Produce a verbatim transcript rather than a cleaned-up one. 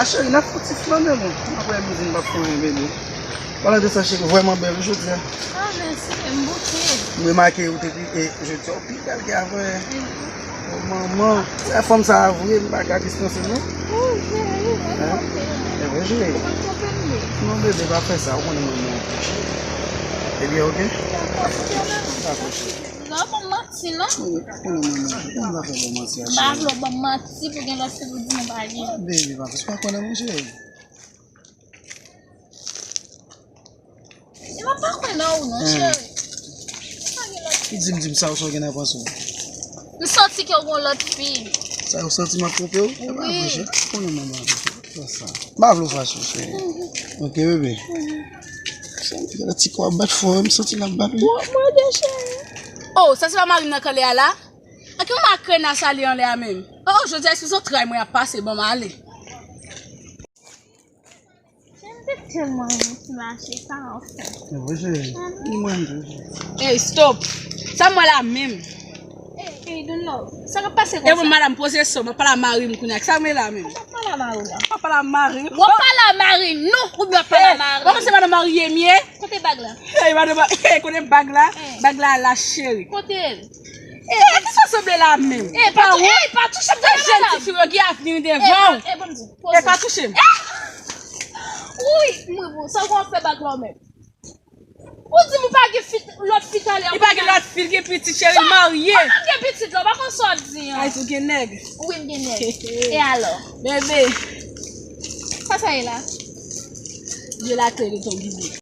A cheri, n ap fouti flane, bon. Apre midi, n p ap fè anyen, bebe. Palan de sa, cheri, vrèman bèl wi jodi a. Ah, mèsi, m bouke. M remake ou te pi, e, jodi a, ou pi bèl ke avè. Oh, manman, se fanm sa a vre, m pa ka dispanse, non. Wi, cheri, mwen konprann. E vre, cheri. Mwen konprann. Non, bebe, pa fè sa, ou konnen mwen, mwen. Ebyen, oke? Dakò, cheri. Non, bon, manti, non? Wi, ou konnen mwen, mwen. Ou pa fè bon manti a, cheri. M pa vle w ban m manti pou gen lòt fi pou di nou pa gen. Bebe, pa fè sa, ou pa kwè nan mwen, cheri. E m pa kwè nan ou non, cheri. Ou pa gen lòt fi. Ou di m, di m sa ou, sa w gen nan panse w. M santi ke w gon lòt fi. Sa ou santi m ap twonpe w? E pa vre, cheri. Ou konnen manman ap fè sa. M pa vle w fache, cheri. Oke, bebe. Sa m fè ti kò ap bat fò, m santi l ap bat wi. Mwen de cheri. Oh, sa se pa mari m nan k anlè a la? Ak yon makren a sali anlè a menm. Oh, jodi a se zantray mwen ap pase, ban m ale. Jen te tèlman renmen ti mache sa anfen. E wi, cheri. Ni mwen tou, cheri. Ey, stop! Sa m wè la menm? Ey, ey, Don Love, sa k ap pase konsa? E bon, madanm, poze son, m ap pale a mari m kounye a. Sa m wè la menm? Ou p ap pale a mari w la. M ap pale a mari m. W ap pale a mari nou oubyen w ap pale a mari m? Ou panse madanm marye m ye? Kote bag la? Ey, madanm, ey, kote bag la? Bag la la, cheri. Kote l? E, e, kisa w sanble la menm? E, pa tou-, e, pa touche m nan, madanm. Jèn ti fi yo gen avni devan w. E, bon, e, bon, di, poze. E, pa touche m. Wi, mwen, bon, sa w konn fè bag la w menm? Ou di m ou pa gen fi, lòt fi talè. Li pa gen lòt fi, li gen pitit, cheri, li marye. Ou pa gen pitit la, ou pa konn sa w ap di an. Ay, ou gen nèg. Wi, m gen nèg. E alò? Bebe. Sa sa ye la? Dieu la clé de ton guide.